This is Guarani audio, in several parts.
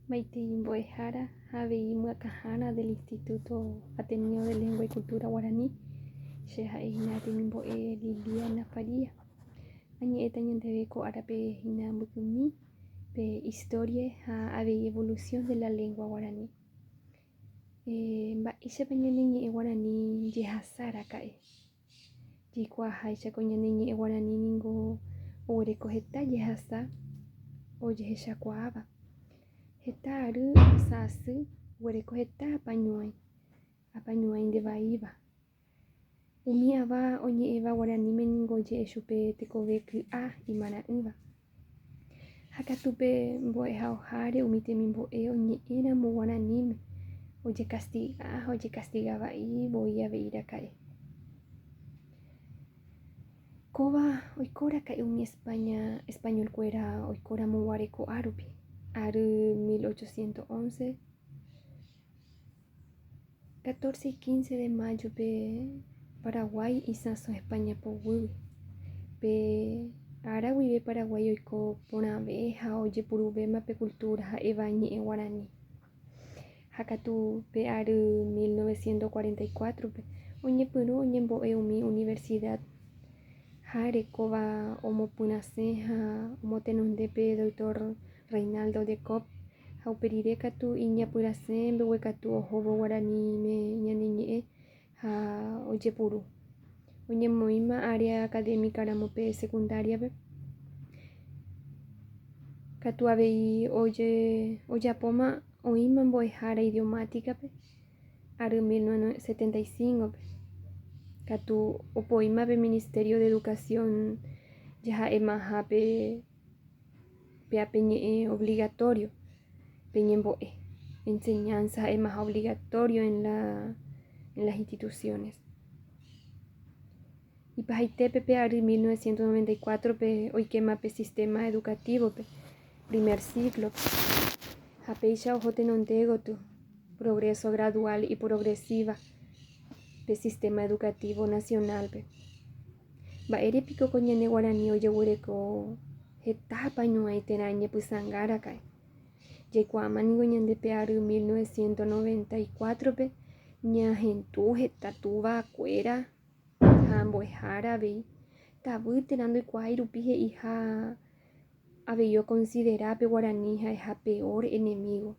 Maitei mbo'ehára ha avei myakãhára del Instituto Ateneo de Lengua y Cultura Guarani, che ha'e hína temimbo'e Liliana Faría. Añe'ẽta ñandéve ko árape hína mbykymi pe historia ha avei evolución de la lengua guarani. Mba'éichapa ñane ñe'ẽ guarani jehasa raka'e? Jaikuaaháicha ko ñane ñe'ẽ guarani ningo oguereko heta jehasa ojehechakuaáva. Heta ary ohasa asy oguereko heta apañuãi, apañuãi ndevaíva. Umi ava oñe'ẽva guaraníme ningo oje'e chupe tekove ky'a imarã'ỹva. Ha katu pe mbo'ehaoháre umi temimbo'e oñe'ẽramo guaraníme ojekastiga ha ojekastiga vai voi avei raka'e. Kóva oiko raka'e umi España español-kuéra oikóramo guare ko'a rupi, ary 1811, 14 y 15 de mayo-pe Paraguái isãso España poguýgui. Pe ára guive Paraguái oiko porãve ha ojepuruvéma pe cultura ha'éva ñe'ẽ guarani. Ha katu pe ary 1944-pe oñepyrũ oñembo'e umi universidad ha rekóva omopyrãsẽ ha omotenonde pe Doctor Reinaldo de Kopp Ha upe rire katu iñapyrasẽ mbeguekatu ohóvo guaraníme ñane ñe'ẽ ha ojepuru. Oñemoĩma área académica ramo pe secundaria-pe. Katu avei ojapóma oĩma mbo'ehára idiomática-pe ary 1975-pe. Katu opoíma pe Ministerio de Educación jaha'emaha pe Péa pe ñe'ẽ obligatorio pe ñembo'e, enseñanza ha'émaha obligatorio en la, en las instituciones. Ipahaitépe pe ary 1994-pe oikéma pe sistema educativo-pe, primer ciclo-pe, ha péicha oho tenonde gotyo, progreso gradual y progresiva pe sistema educativo nacional-pe. Mba'ére piko ko ñane guarani ojeguereko heta apañuãi térã ñepysãnga raka'e? Jaikuaáma ningo ñande pe ary 1994-pe ñahendu heta túva kuéra ha mbo'ehára avei tavy térã ndoikuaái rupi he'iha avei okonsidera pe guarani ha'eha peor enemigo.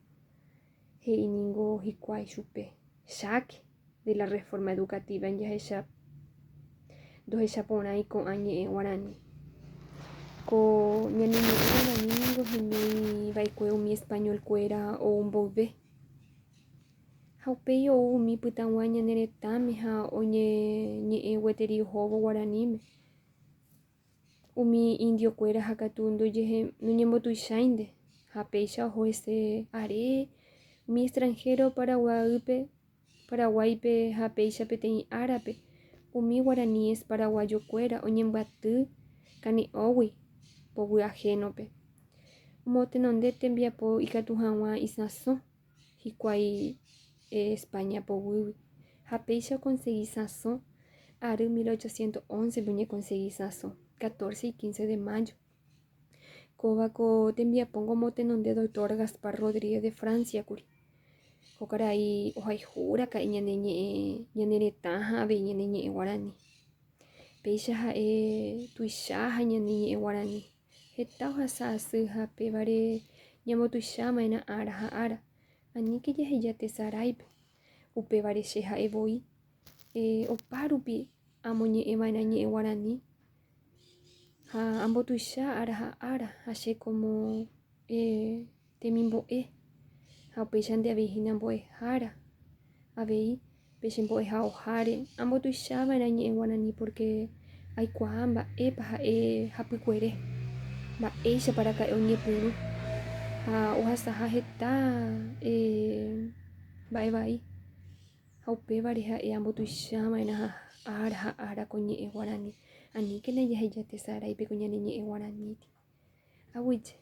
He'i ningo hikuái chupe, Cháke! De la reforma educativa jahecha ndohechaporãi ko'ã ñe'ẽ guarani. Ko ñane ñe'ẽ guarani ningo heñói va'ekue umi español-kuéra ou mboyve. Ha upéi ou umi pytagua ñane retãme ha oñeñe'ẽ gueteri ohóvo guaraníme. Umi indio-kuéra ha katu noñembotuicháinte ha péicha oho hese are umi extranjero Paraguaýpe, Paraguáipe ha péicha peteĩ árape umi guaraníes paraguayo-kuéra oñembyaty kane'õgui poguy ahénope. Omotenonde tembiapo ikatu hag̃ua isãso hikuái España poguýgui ha péicha okonsegi sãso ary 1811-pe oñekonsegi sãso, 14 y 15 de mayo. Kóva ko tembiapo omotenonde Doctor Gaspar Rodríguez de Francia kuri. Ko karai ohayhu raka'e ñane ñe'ẽ, ñane retã ha avei ñane ñe'ẽ guarani. Péicha ha'e tuicha ha ñane ñe'ẽ guarani. Heta ohasa asy ha pévare ñambotuichava'erã ára ha ára. Aníke jaheja tesaráipe. Upévare che ha'e voi opárupi amoñe'ẽva'erã ñe'ẽ guarani ha ambotuicha ára ha ára ha che como temimbo'e ha upéichante avei hína mbo'ehára avei pe che mbo'ehaoháre ambotuichava'erã ñe'ẽ guarani porque aikuaa mba'épa ha'e hapykuere, mba'éichapa raka'e oñepyrũ ha ohasaha heta mba'e vai ha upévare ha'e ambotuichava'erã ára ha ára ko ñe'ẽ guarani. Aníkena jaheja tesaráipe ko ñane ñe'ẽ guaraníti. Aguyje.